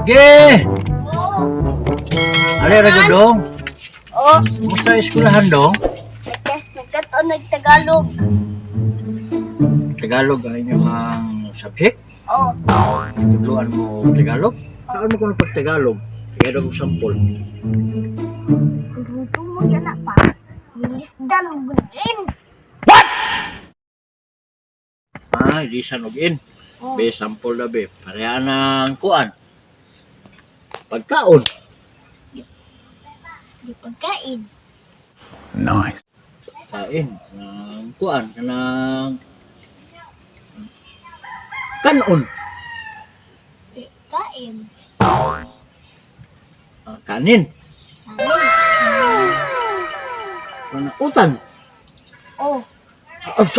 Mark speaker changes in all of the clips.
Speaker 1: Lagi!
Speaker 2: Oo.
Speaker 1: Ali ra gud dong.
Speaker 2: Oo.
Speaker 1: Kumusta eskwelahan dong?
Speaker 2: Nagkataon nagtagalog.
Speaker 1: Tagalog ang inyong subject?
Speaker 2: Oo.
Speaker 1: Tudluan mo og Tagalog? Saan mo kuno pag Tagalog? Kaya daw kong sample.
Speaker 2: Luto mo yan na pa. Nilisdan mo in.
Speaker 1: Ah, ilisan og in.
Speaker 2: Oo.
Speaker 1: Be sample na be. Pareha ng kuan. Pagkaon.
Speaker 2: Di pagkain.
Speaker 3: Nice.
Speaker 1: Kain. Ng kuan. Kanang kanon.
Speaker 2: Di kain.
Speaker 1: Ah, kanin.
Speaker 2: Kanin.
Speaker 1: Kanang utan.
Speaker 2: Oo.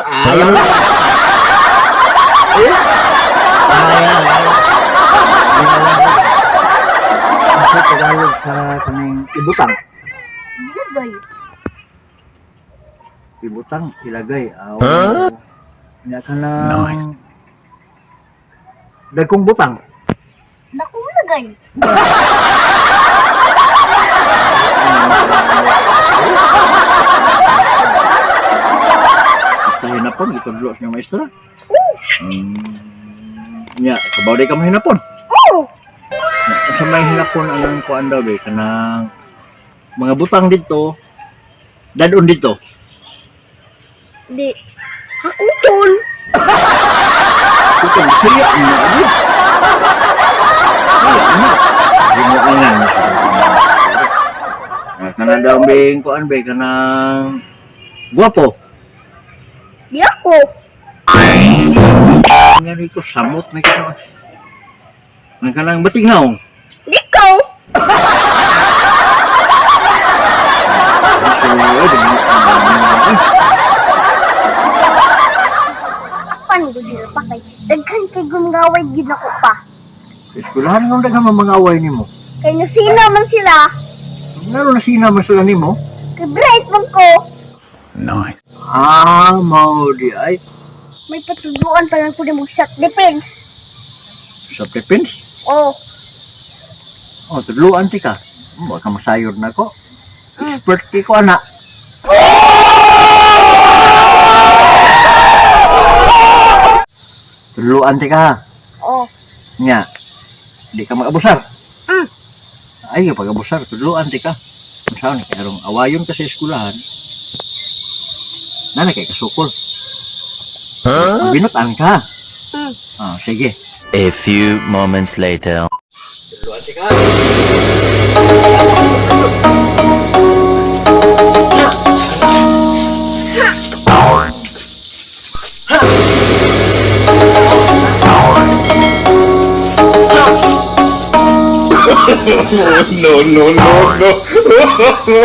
Speaker 1: Ah, ayaw. Eh? Ayaw, ayaw. Sa Tagalog sa kaning ibutang.
Speaker 2: Nilagay.
Speaker 1: Ibutang, ilagay. Aw.
Speaker 3: Huh?
Speaker 1: Nya ka ng
Speaker 3: Nice.
Speaker 1: dagkong butang.
Speaker 2: Nakong lagay.
Speaker 1: Basta hinapon, gitudlo sa maestra. Nya, kabaw di ka mahinapon.
Speaker 2: Oo.
Speaker 1: Nya, sa may hinapon ang kuan daw be kanang mga butang dito, dadon dito.
Speaker 2: Di. Hakuton.
Speaker 1: Butang siya na abi. Siya na. Ginuangan na siya. Nya, kanang daw bing kuan be kanang guwapo.
Speaker 2: Di ako.
Speaker 1: Nga ko samot na kano. Ang kanang batingaw.
Speaker 2: Di ko. Apan ko sila pa kay. Daghan kay gumgaway gid ako pa.
Speaker 1: Eskwelahan nga daghan man mga away nimo.
Speaker 2: Kay nasina man sila.
Speaker 1: Ngano na sina man sila nimo?
Speaker 2: Kay bright man ko.
Speaker 3: Nice.
Speaker 1: Ah, mao di ay
Speaker 2: May patuduan pa lang ko ni self defense.
Speaker 1: sa Philippines.
Speaker 2: Oh,
Speaker 1: Oh, tudluan ti ka. Baka masayod na ko. Expert ki ko ana. Tudluan ti ka.
Speaker 2: Oh.
Speaker 1: Nya. Di ka mag-abusar.
Speaker 2: Mm.
Speaker 1: Ay, pag-abusar, tudluan ti ka. Unsaon kay arong awayon ka sa eskwelahan. Nana kay kasukol.
Speaker 3: Huh?
Speaker 1: Binutan ka.
Speaker 2: Mm.
Speaker 1: Ah, sige.
Speaker 4: A few moments later.
Speaker 1: Tudluan ti ka.
Speaker 3: No, no, no, no.